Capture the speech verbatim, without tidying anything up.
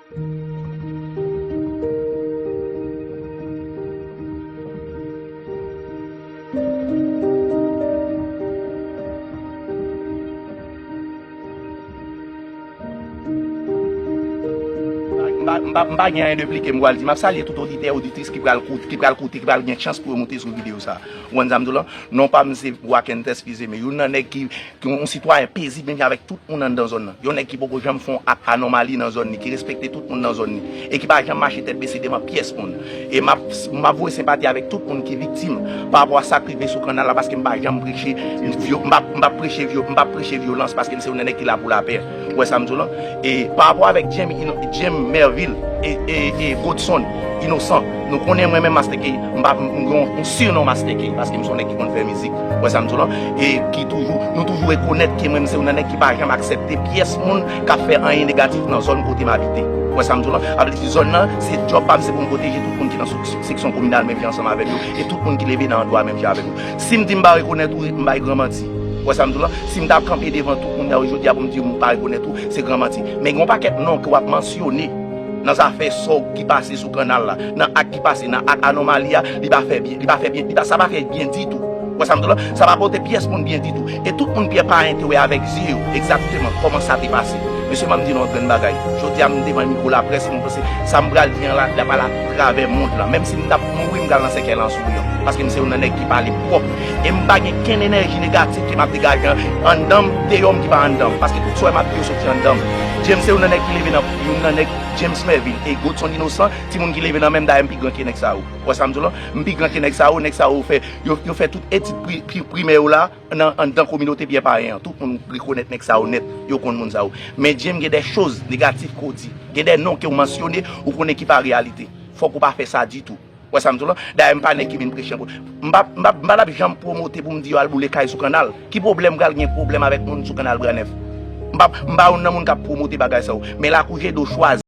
M pa, m pa, m pa gen anyen de pli ke m pral di. M ap salye tout oditè, oditris ki pral koute, ki pral koute, ki pral gen chans pou yo moute sou videyo sa. Ou konn sa m di w lan? Non pa m se Wakentès Fils-Aimé, youn nan nèg ki, ki yon sitwayen pezib menm jan avèk tout moun anndan zòn nan. Yon nèg ki poko janm fè yon ak anòmali nan zòn li, ki respekte tout moun nan zòn li, e ki pa janm mache tèt bese devan pyès moun. E m ap, m ap voye senpati avèk tout moun ki viktim pa rapò a sa k rive sou kannal la, paske m pa janm preche vyo-, m pa, m pa preche vyo-, m pa preche vyolans, paske m se yon nèg ki la pou lapè. Ou wè sa m di w lan? E pa rapò avèk Jem Ino-, Jem Mervil e, e, e Godson Inosan, nou konnen mwen menm Master K, m pa, m gen yon, yon sinon Master K, paske m se yon nèg ki konn fè mizik. Ou wè sa m di w lan? E ki toujou, nou toujou rekonèt ke mwen m se yon nèg ki pa janm aksepte pyès moun k ap fè anyen negatif nan zòn kote m abite. Ou wè sa m di w lan? Sa vle di zòn nan, se djòb pa m, se pou m pwoteje tout moun ki nan sou-, seksyon kominal menm jan ansanm avèk yo, e tout moun ki leve nan andwa menm jan avèk yo. Si m di m pa rekonèt ou, m bay gran manti. Ou wè sa m di w lan? Si m ta kanpe devan tout moun nan jodi a pou m di m pa rekonèt ou, se gran manti. Men gen yon pakèt non ke w ap mansyone nan zafè sòg ki pase sou kannal la, nan ak ki pase, nan ak anòmali a, li pa fè byen, li pa fè byen, li pa, sa pa fè byen ditou. Ou wè sa m di w lan? Sa pa pote pyès moun byen ditou. E tout moun pye pa enterè avèk zye yo, egzakteman, kòman sa te pase. Men sèlman m di nou yon grenn bagay. Jodi a, m devan mikwo laprès, m panse sa m pral di an la, l ap al atravè mond lan. Menm si m t ap mouri, m pral nan sèkèy la an souriyan. Paske m se youn nan nèg ki pale pwòp. E m pa gen kenn enèji negatif ke m ap degaje an, anndan m, deyò m ki pa anndan m. Paske tout sa w wè m ap di yo soti anndan m. James se youn nan nèg ki leve nan, youn nan nèg, James Mervil e Godson Inosan, timoun ki leve nan men m, dayè m pi gran ke nèg sa yo. Ou wè sa m di w lan? M pi gran ke nèg sa yo, nèg sa yo fè, yo, yo fè tout etid pri-, pri-, primè yo la, nan, anndan kominote Pyè Payen an. Tout moun rekonèt nèg sa yo nèt, yo konn moun sa yo. Men James gen de choz negatif ke w di, gen de non ke w mansyone, ou konnen ki pa reyalite. Fòk ou pa fè sa ditou. Ou wè sa m di w lan? Dayè, m pa nèg ki vin preche anpil. M pa, m pa, m pa t ap janm pwomote pou m di yo al boule kay sou kannal. Ki pwoblèm m pral gen pwoblèm avèk moun sou kannal Bra Nèf? M pa, m pa youn nan moun k ap pwomote bagay sa yo. Men lakou Jedo chwazi